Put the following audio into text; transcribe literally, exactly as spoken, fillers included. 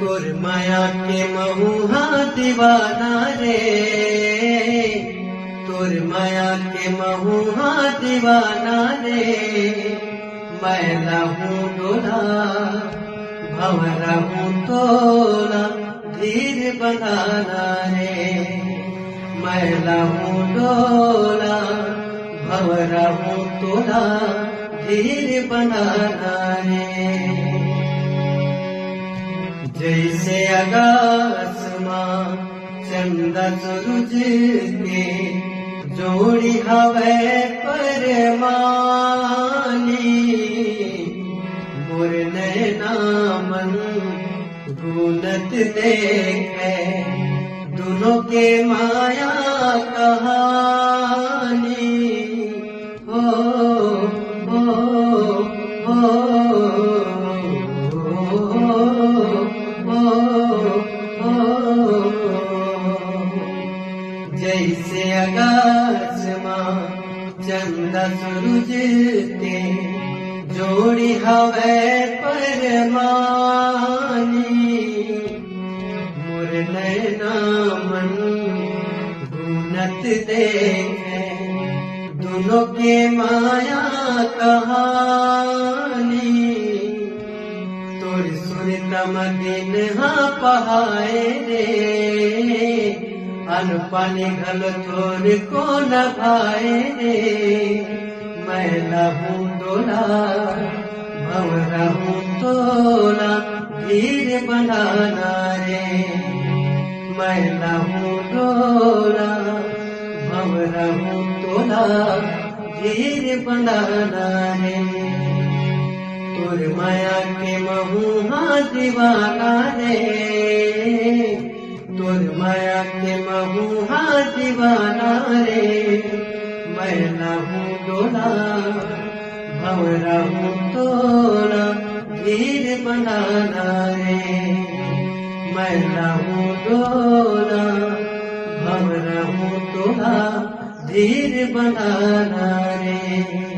तोर माया के महूँ हा दीवाना रे, तोर माया के महूँ हा दीवाना रे। मैं लहूँ डोला, भंवरा हूँ तोला, धीर बंधाना रे। मैं लहूँ डोला, भंवरा हूँ तोला, धीर बंधाना रे। जइसे अगास मा चंदा सुरुज के जोड़ी हवय परमानी, मोर नैना मन गुनत देखे दुनों के माया कहानी। हो, हो, हो, जइसे अगास मा चंदा सुरुज के जोड़ी हवय परमानी, मोर नैना मन गुनत देखे दुनों के माया कहानी। तोर सुरता म दिन हा पहाय रे, अन्न पानी घलो थोरको न भाय रे। मैं लहूँ डोला, भंवरा हूँ तोला, धीर बंधाना रे। मैं लहूँ डोला, भंवरा हूँ तोला, धीर बंधाना रे। तोर माया के महूँ हा दीवाना रे, तोर माया के महूँ हा दीवाना रे। मैं लहूँ डोला, भंवरा हूँ तोला, धीर बंधाना रे। मैं लहूँ डोला, भंवरा हूँ तोला, धीर बंधाना रे।